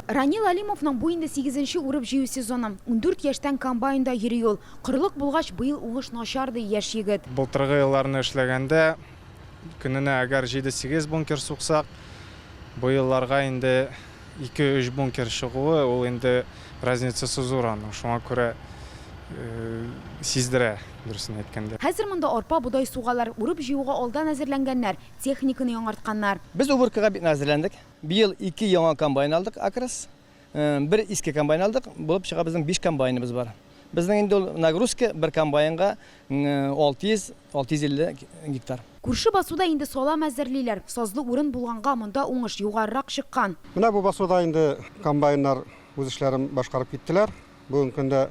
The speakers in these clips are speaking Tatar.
Ранил Алимовның бу инде сигезенче урып-җыю сезоны. 14 яшьтән комбайнда йөри ул. Корылык булгач, быел уңыш начар, ди яшь егет. Былтыргы елларны эшләгәндә көненә әгәр җиде-сигез бункер суксак, бу елларга инде ике-өч бункер чыгуы, ул инде разницасы зур аның. Шуңа күрә сиздерә, дөресен әйткәндә. Хәзер монда арпа, бодай сугалар. Урып-җыюга алдан әзерләнгәннәр, техниканы яңартканнар. Без уборкага бик нык әзерләндек. Быел ике яңа комбайн алдык, Акрос. Бер иске комбайн алдык. Булып чыга безнең биш комбайныбыз бар. Безнең инде ул нагрузка бер комбайнга 600, 650 гектар. Күрше басуда инде салам әзерлиләр. Сазлы урын булганга монда уңыш югарырак чыккан. Менә бу басуда инде комбайннар үз эшләрен башкарып киттеләр. Бүгенге көндә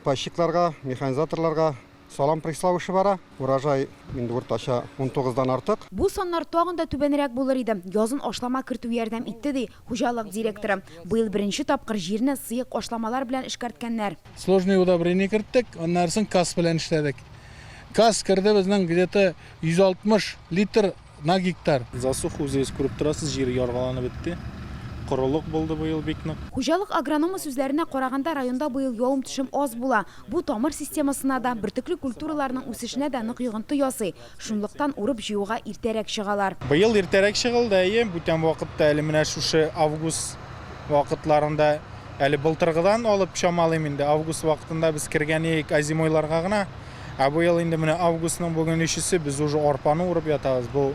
пайщикларга, механизаторларга Салам пресслау эше бара. Урожай инде уртача унтугыздан артык. Бу саннар тагын да түбәнрәк булыр иде. Язын ашлама кертү ярдәм итте, ди хуҗалык директоры. Быел беренче тапкыр җирне сыек ашламалар белән эшкәрткәннәр. Сложный удобрение керттек, аннары соң КАС белән эшләдек. КАС керде безнең где-то 160 литр На гектар. Засуха үзегез күреп торасыз, җир яргаланып бетте. Корылык булды быел бик нык. Хуҗалык агрономы сүзләренә караганда, районда быел явым-төшем аз була. Бу тамыр системасына да, бөртекле культураларның үсешенә дә нык йогынты ясый. Шунлыктан урып-җыюга иртәрәк чыгалар. Быел иртәрәк чыгылды, әйе. Бүтән вакытта әле менә шушы август вакытларында, әле былтыргыдан алып чамалыйм инде, август вакытында без кергән идек озимойларга гына. Ә быел инде менә августның бүген өчесе, без уже арпаны урып ятабыз. Бу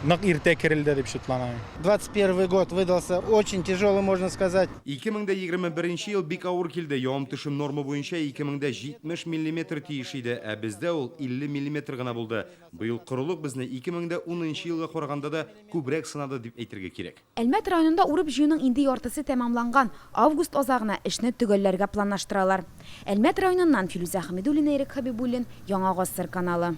нык иртә керелде дип шутланам. 21 год выдался очень тяжелый, можно сказать. 2021 ел бик авыр килде. Явым-төшем норма буенча 2070 миллиметр тиеш иде, ә бездә ул 50 миллиметр гына булды. Быел корылык безне 2010 елга караганда да күбрәк сынады дип әйтергә кирәк. Әлмәт районында урып-җыюның инде яртысы тәмамланган, август азагына эшне төгәлләргә планлаштыралар. Әлмәт районыннан Филүзә Хәмидуллина, Ирек Хәбибуллин, Яңа Гасыр каналы.